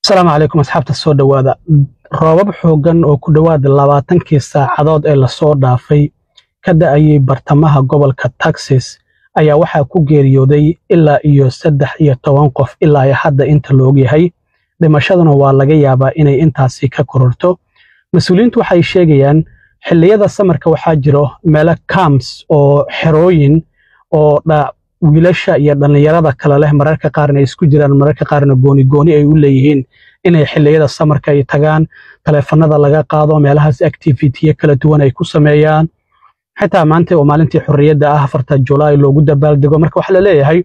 Asalaamu calaykum asxaabta, soo dhowaada. Roobab xooggan oo ku dhowaad 20kii saacadood ee lasoo dhaafay ka da'ayay bartamaha gobolka Texas ayaa waxaa ku geeriyooday ilaa iyo 13 qof ilaa iyo hadda inta la ogyahay. Dhimashaduna waa laga yaabaa inay intaasi ka kororto. Mas-uuliyiintu waxay sheegayaan xilliyada summerka waxaa jiro meelo camps oo xerooyin oo wiilasha iyo dhallinyarada kale leh, mararka qaarna ay isku jiraan, mararka qaarna gooni gooni ay u leeyihiin, inay xilliyada summerka ay tagaan, taleefanada laga qaado, meelahaas activity kala duwan ay ku sameeyaan, xitaa maanta oo maalintii xorriyadda ah, 4ta Julaay, loogu dabaaldego. Marka waxaa la leeyahay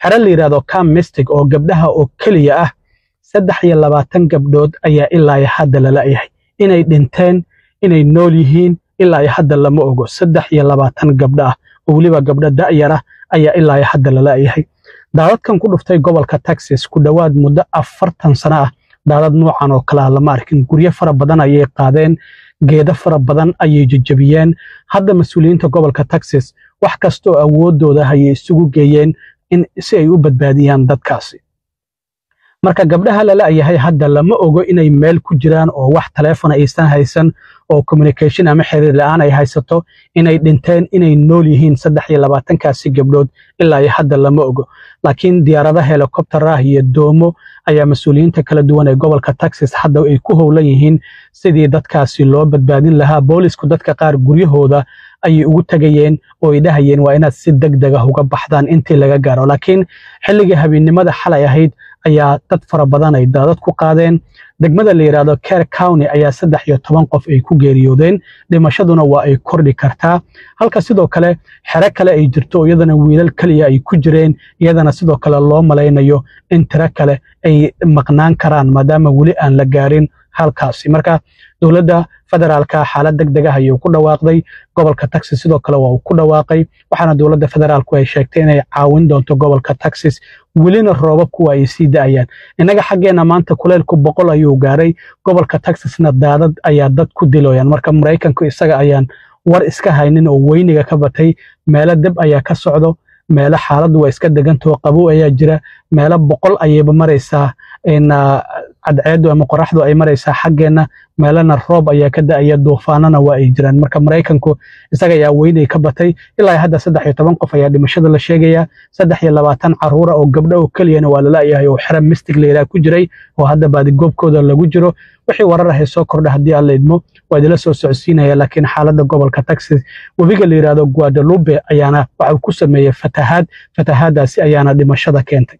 xero la yidhahdo Camp Mystic oo gabdhaha oo keliya ah, 23 gabdhood ayaa ilaa iyo hadda la la'yahay. Inay dhinteen, inay nool yihiin, ilaa iyo hadda lama ogo. 23 gabdho ah oo weliba gabdho da'yar ah ayaa ilaa iyo hadda la la'yahay. Daadadkan ku dhuftay gobolka Texas, ku dhowaad muddo 40 sano ah daadad noocan oo kale ah lama arkin. Guryo fara badan ayay qaadeen, geedo fara badan ayay jejebiyeen. Hadda mas-uuliyiinta gobolka Texas wax kasta oo awooddooda ayay isugu geeyeen in si ay u badbaadiyaan dadkaasi. Marka gabdhaha la la'yahay hadda lama ogo inay meel ku jiraan oo wax taleefon aysan haysan oo communication ama xiriir la'aan ay haysato, inay dhinteen, inay nool yihiin, 23kaasi gabdhood ilaa iyo hadda lama ogo. Laakiin diyaaradaha helicopter ah iyo doomo ayaa mas-uuliyiinta kala duwan ee gobolka Texas hadda ay ku howlan yihiin sidii dadkaasi loo badbaadin lahaa. Boolisku dadka qaar guryahooda ayay ugu tegayeen oo ay dhahayeen waa inaad si deg deg ah uga baxdaan intii laga gaaro. Laakiin xilligii habeennimada xalay ahayd ayaa dad fara badan ay daadad ku qaadeen. Degmada la yidhaahdo Kerr County ayaa 13 qof ay ku geeriyoodeen, dhimashaduna waa ay kordhi kartaa. Halka sidoo kale xero kale ay jirto, iyadana wiilal keliya ay ku jireen, iyadana sidoo kale loo malaynayo in tiro kale ay maqnaan karaan maadaama weli aan la gaarin halkaasi. Marka dowladda federaalka xaalad deg deg ah ayuu ku dhawaaqday. Gobolka Texas sidoo kale waa uu ku dhawaaqay, waxaana dowladda federaalku ay sheegtay inay caawin doonto gobolka Texas. Welina roobabku waa ay sii da'ayaan. Innaga xaggeena maanta kuleylku 100 ayuu gaaray, gobolka Texasna daadad ayaa dad ku diloyaan. Marka Maraykanku isaga ayaan war iska haynin oo weyniga ka batay. Meelo dab ayaa ka socdo, meelo xaaladdu waa iska degantao qabow ayaa jira, meelo 100 ayayba maraysaa cadceeddu ama qoraxdu ay maraysaa xaggeenna, meelana roob ayaa ka da'aya, duufaanana waa ay jiraan. Marka Maraykanku isaga ayaa weynay ka batay. Ilaa hadda 13 qof ayaa dhimashada la sheegayaa. 23 caruura oo gabdho oo keliyana waa la la'yahay oo xero Mystic la yidhaha ku jiray oo hadda baadigoobkooda lagu jiro. Wixii warar ahay soo kordha, haddii Alla idmo, waa idila soo socodsiinaya. Laakiin xaaladda gobolka Texas, webiga la yidhaahdo Guadalupe ayaana waxa uu ku sameeyey fatahaad, fatahaadaasi ayaana dhimashada keentay.